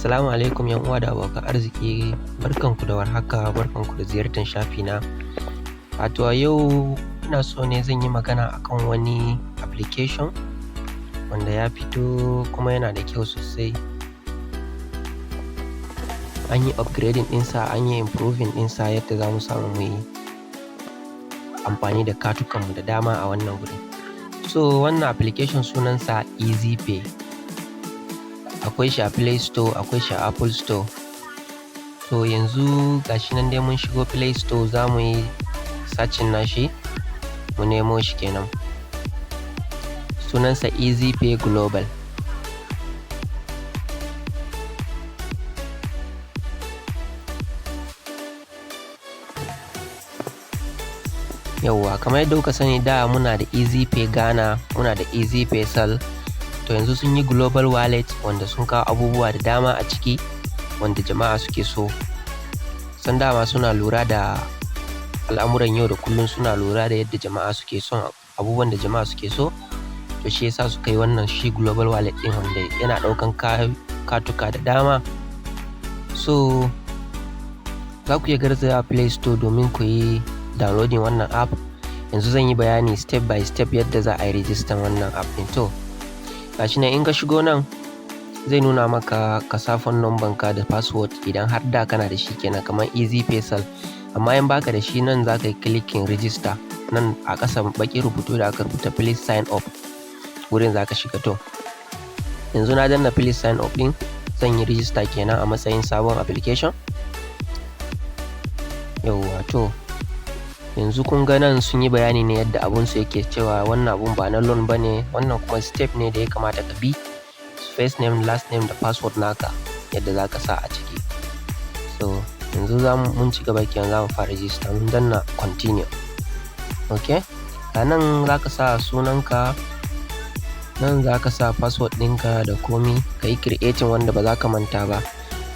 Assalamu alaikum, 'yan uwa da abokan arziki. Barkanku da warhaka, barkanku da ziyartar shafi na. Wato a yau ina so ne zan yi magana akan wani application wanda ya fito kuma yana da kyau sosai. An yi upgrading ɗinsa, an yi improving ɗinsa yadda za mu samu mu yi amfani da katukanmu da dama a wannan gurin. So wannan application sunansa EasyPay. Akwai shi a Play Store, akwai shi a Apple Store. To yanzu gashi nan dai mun shigo Play Store, za mu yi searching nashi, mu nemo shi kenan. Sunansa EasyPay Global. Yauwa, kamar yadda kuka sani, da muna da EasyPay Ghana, muna da EasyPay Sal. To yanzu sun yi Global Wallet wanda sun kawo abubuwa da dama a ciki wanda jama'a suke so. San dama suna lura da al'amuran yau da kullum, suna lura da yadda jama'a suke son abubuwan da jama'a suke so. To shi yasa suka yi wannan shi Global Wallet ɗin wanda yana ɗaukan katuka da dama. So za ku iya garzaya Play Store domin ku yi downloading wannan app. Yanzu zan yi bayani step by step yadda za a yi rijistan wannan app ɗin. To gashi nan, in ka shigo nan zai nuna maka ka sa phone number ka da password idan har da kana da shi kenan, kamar EasyPay Sal. Amma in baka da shi, nan za ka yi clicking register. Nan a ƙasa baƙin rubutu da aka rubuta "Please sign up", wurin za ka shiga. To yanzu na danna "Please sign up" ɗin, zan yi register kenan a matsayin sabon application. Yauwa, to yanzu kun ga nan sun yi bayani ne yadda abun su yake, cewa wannan abun ba na loan ba ne, wannan kuma step ne da ya kamata ka bi: first name, last name da password naka, yadda za ka sa a ciki. So yanzu za mu mun ci gaba kenan, za mu fara register. Mun danna "Continue". Ok, a nan za ka sa sunanka, nan za ka sa password ɗinka da komi, ka yi creating wanda ba za ka manta ba.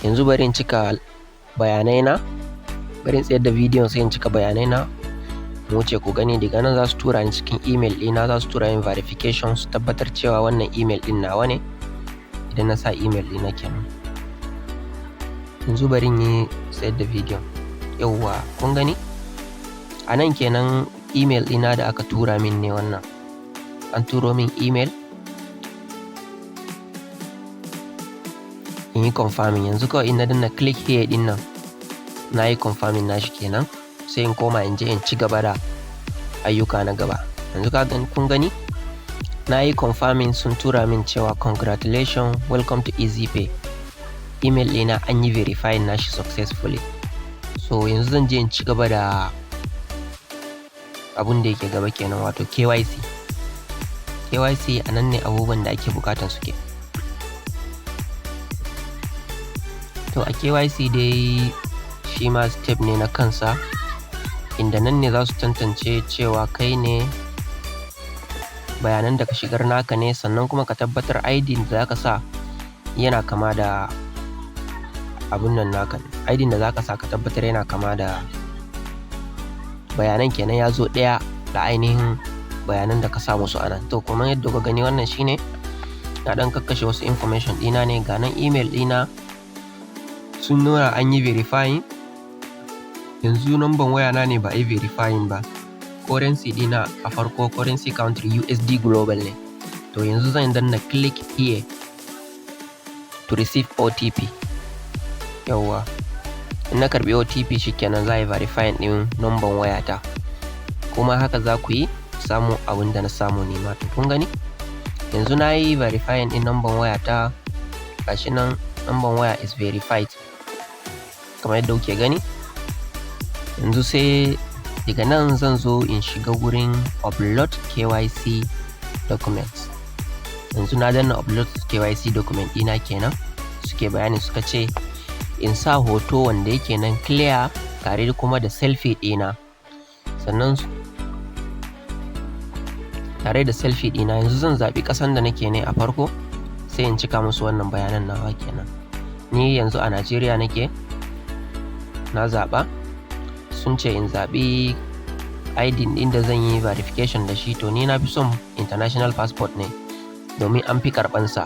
Yanzu bari in cika bayanai na, bari in tsayar da bidiyon sai in cika bayanai na mu wuce ku gani. Daga nan za su tura ni cikin email ɗina, za su tura min verification su tabbatar cewa wannan email ɗin nawa ne idan na sa email ɗina kenan. Yanzu bari in yi tsayar da bidiyon. Yauwa, kun gani a nan kenan, email ɗina da aka tura min ne wannan. An turo min email in yi confirming. Yanzu kawai in na danna "Click here" ɗin nan, na yi confirming nashi kenan, sai in koma in je in ci gaba da ayyuka na gaba. Yanzu ka kun gani, na yi confirming, sun tura min cewa "Congratulations, welcome to EasyPay". Email ɗina an yi verifying nashi successfully. So yanzu zan je in ci gaba da abun da yake gaba kenan, wato KYC. KYC, a nan ne abubuwan da ake bukatan suke. To a KYC dai shi ma step ne na kansa, inda nan ne za su tantance cewa kai ne, bayanan da ka shigar naka ne, sannan kuma ka tabbatar ID da za ka sa yana kama da abun nan naka. ID da za ka sa, ka tabbatar yana kama da bayanan kenan, ya zo ɗaya da ainihin bayanan da ka sa musu a nan. To kuma yadda kuka gani, wannan shine na ɗan kakkashe wasu information ɗina ne. Ga nan email ɗina sun nuna an yi verifying. Yanzu number wayana ne ba a yi verifying ba. Currency ɗina a farko, currency country, USD Global ne. To yanzu zan danna "Click here to receive OTP". Yauwa, in na karɓi OTP shikenan, za a yi verifying ɗin number wayata. Kuma haka za ku yi samu abin da na samu nema. To kun gani, yanzu na yi verifying ɗin number wayata. Gashi nan, number waya is verified, kamar yadda kuke gani. Yanzu sai daga nan zan zo in shiga wurin "Upload KYC documents". Yanzu na danna "Upload KYC document" ɗina kenan. Suke bayani, suka ce in sa hoto wanda yake nan clear, tare kuma da selfie ɗina. Sannan tare da selfie ɗina, yanzu zan zaɓi ƙasan da nake ne a farko, sai in cika musu wannan bayanan nawa kenan. Ni yanzu a Najeriya nake, na zaɓa. Sun ce in zaɓi ID ɗin da zan yi verification da shi. To ni na fi son international passport ne domin an fi karɓansa.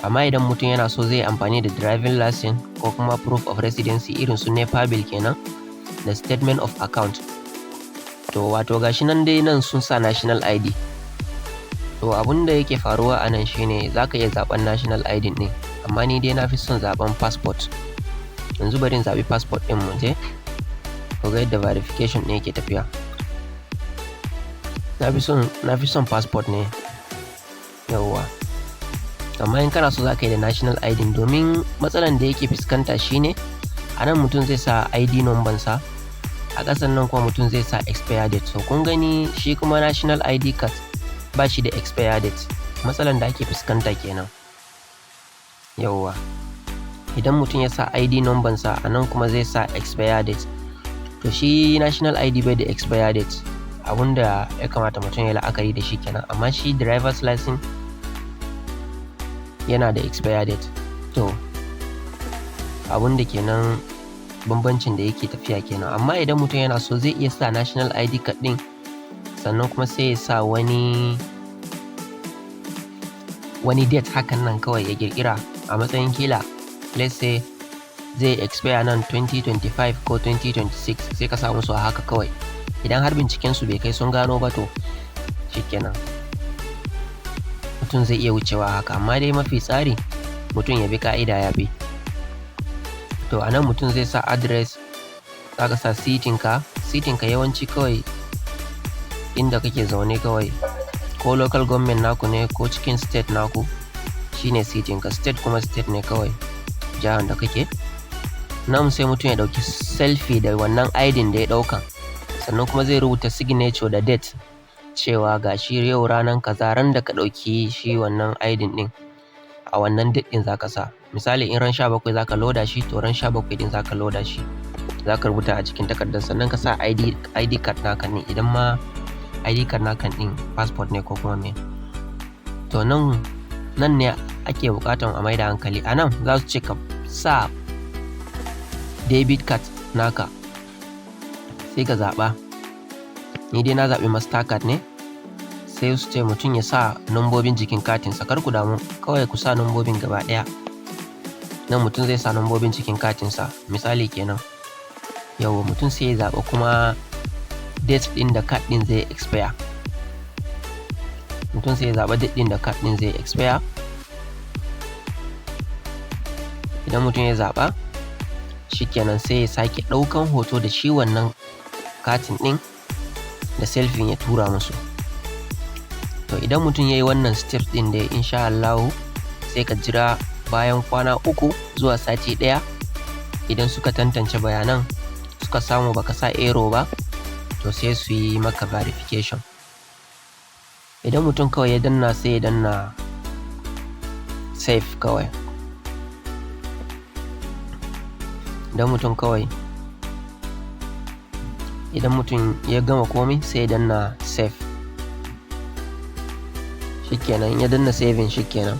Amma idan mutum yana so, zai amfani da driving license ko kuma proof of residency, irin su NEPA bill kenan, da statement of account. To, wato gashi nan dai, nan sun sa national ID. To, abun da yake faruwa a nan shine za ka iya zaɓen national ID ɗin, amma ni dai na fi son zaɓen passport. Yanzu bari in zaɓi passport ɗin, mu je ku ga yadda verification ɗin yake tafiya. Na fi son passport ne, yawwa. Amma in kana so, za ka yi da national ID, domin matsalan da yake fuskanta shine a nan mutum zai sa ID number sa, a ƙasan nan kuma mutum zai sa expire date. So kun gani, shi kuma national ID card ba shi da expire date. Matsalan da ake fuskanta kenan, yawwa. Idan mutum ya sa ID number sa, a nan kuma zai sa expire date. To, shi national ID bai da expire date. Abunda ya kamata mutum ya la'akari da shi kenan. Amma shi driver's license yana da expire date. To, abunda kenan, bambancin da yake tafiya kenan. Amma idan mutum yana so, zai iya sa national ID card ɗin, sannan kuma sai ya sa wani date hakan nan kawai ya ƙirƙira a matsayin kila, let's say, zai expire nan 2025 ko 2026, sai ka sa musu a haka kawai. Idan har binciken su bai kai sun gano ba, to shikenan, mutum zai iya wucewa haka. Amma dai mafi tsari mutum ya bi ka'ida ya bi. To, a nan mutum zai sa address, za ka sa city ka. City ka yawanci kawai inda kake zaune kawai, ko local government naku ne ko cikin state naku, shine city ka. State kuma state ne kawai, jihar da kake. Nan sai mutum ya ɗauki selfie da wannan ID da ya ɗauka, sannan kuma zai rubuta signature da date, cewa ga shi yau ranar kaza, ran da ka ɗauki shi wannan ID ɗin, a wannan date ɗin za ka sa. Misali, in ran 17 za ka loda shi, to ran 17 ɗin za ka loda shi, za ka rubuta a cikin takardar. Sannan ka sa ID card naka ne, idan ma ID card naka ɗin passport ne ko kuma me. To, nan ne ake buƙatan a maida hankali. A nan za su ce ka sa debit card naka, sai ka zaɓa. Ni dai na zaɓi Mastercard ne. Sai su ce mutum ya sa nambobin jikin katinsa. Kar ku damu, kawai ku sa nambobin gaba ɗaya. Nan mutum zai sa nambobin cikin katinsa, misali kenan, yauwa. Mutum sai ya zaɓa kuma date ɗin da card ɗin zai expire. Mutum sai ya zaɓa date ɗin da card ɗin zai expire. Idan mutum ya zaɓa, shikenan, sai ya sake ɗaukan hoto da shi wannan katin ɗin da selfie, ya tura musu. To, idan mutum ya yi wannan steps ɗin da, insha Allahu, sai ka jira bayan kwana 3 zuwa sati 1. Idan suka tantance bayanan, suka samu baka sa error ba, to sai su yi maka verification. Idan mutum kawai ya danna, sai ya danna save kawai. Idan mutum ya gama komai, sai ya danna save, shikenan. Ya danna saving, shikenan.